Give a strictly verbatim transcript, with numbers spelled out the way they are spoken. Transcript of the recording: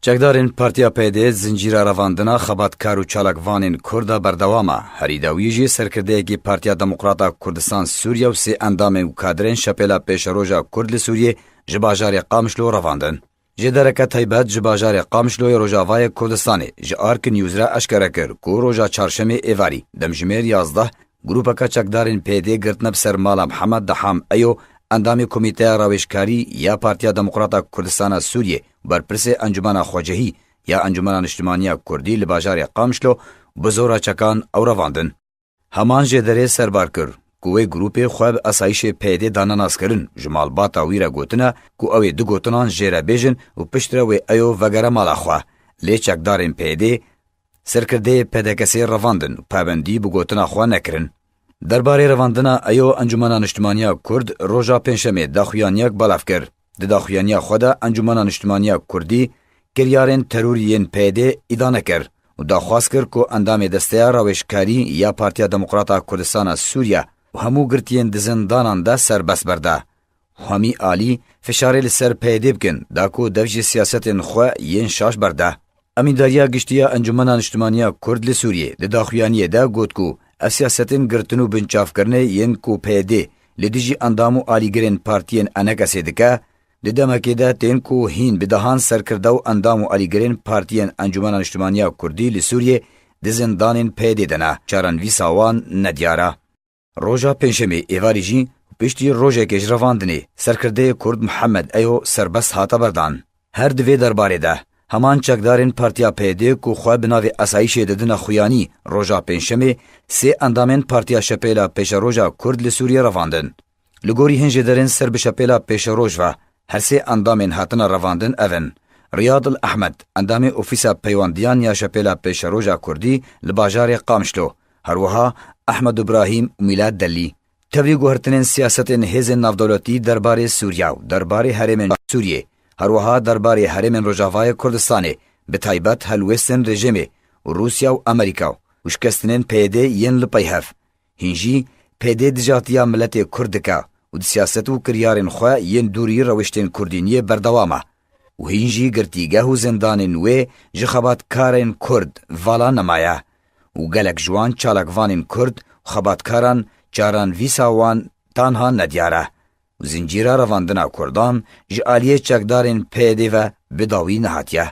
Çekdarên Partiya P Y D zincîra revandina xebatkar û çalakvanên Kurd a berdewam e. Herî dawî jî serkirdeyekî Partiya Demokrata Kurdistan Sûriye û sê endamên û kadirên Şepêla Pêşeroja Kurd li Sûriyê ji bajarê Qamişlo revandin. Jêdereke taybet ji bajarê Qamişloyê Rojavayê Kurdistanê ji Ark News re eşkere kir ku roja çarşemê êvarî demjimêr yazdeh grûpeke çekdarên P Y D girtine bi ser mala Mihemed Deham Eyo, endamê Komîteya Rawêjkarî ya Partiya Demokrata Kurdistana Sûriyê û berpirsê Encûmena Xwecehî ya Encûmena Niştimaniya Kurdî li bajarê Qamişlo, bi zora çekan ew revandin. Heman jêderê serbar kir ku wê grûpê xwe bi asayîşê P Y D dane naskirin, ji malbata wî re gotine ku ew ê du gotinan jê re bêjin û piştre wê Eyo vegere mala xwe. Lê çekdarên P Y D serkirdeyê P D K S'ê revandin û pabendî bi gotina xwe nekirin. Derbarê revandina Eyo Encûmena Niştimaniya Kurd roja Pêncşemê daxuyaniyek belav kir. Di daxuyaniya xwe de Encûmena Niştimaniya Kurdî kiryarên terorî yên P Y D îdane kir û daxwaz kir ku endamê Desteya Rawêjkarî ya Partiya Demokrata Kurdistana Sûriye û hemû girtiyên di zindanan de serbest berde. Hemî alî fişarê li ser P Y D bikin, da ku dev ji siyasetên xwe yên şaş berde. Emîndariya Giştî ya Encûmena Niştimaniya Kurd li Sûriyê di daxuyaniyê de got ku ev siyasetên girtin û binçavkirinê yên ku P Y D li dijî endam û alîgirên partiyên E N K S'ê dike, di demekê de tên ku hîn bi dehan serkirde û endam û alîgirên partiyên Encûmena Niştimaniya Kurdî li Sûriyê di zindanên P Y D de ne, çarenivîsa wan nediyar e. Roja Pêncşemê êvarî jî piştî rojekê ji revandinê serkirdeyê Kurd Mihemed Eyo serbest hate berdan. Her di vê derbarê de heman çekdarên Partiya P Y D ku xwe bi navê Asayîşê didine xuyanî, roja Pêncşemê sê endamên Partiya Şepêla Pêşeroja Kurd li Sûriyê revandin. Li gorî hin jêderên ser bi Şepêla Pêşeroj ve, her sê endamên hatine revandin ev in: Riyad El Ehmed, endamê Ofîsa Peywandiyan ya Şepêla Pêşeroja Kurdî li bajarê Qamişlo, her wiha Ehmed Ibrahîm û Mîlad Delî. Tevlî guhertinên siyasetên hêzên navdewletî derbarê Sûriye û derbarê herêmên Sûriyê, her wiha derbarê herêmên Rojavayê Kurdistanê, bi taybet helwêstên rejîmê û Rûsya û Amerîka û şikestinên P Y D yên li peyhev. Hîn jî P Y D dijatiya miletê Kurd dike û di siyaset û kiryarên xwe yên dûrî rewiştên kurdîniyê berdewam e û hîn jî girtîgeh û zindanên wê ji xebatkarên Kurd vala nemaye û gelek ji wan çalakvanên Kurd û xebatkaran çarenivîsa wan tanha nediyar e û zincîra revandina Kurdan ji aliyê çekdarên P Y D ve bi dawî nehatiye.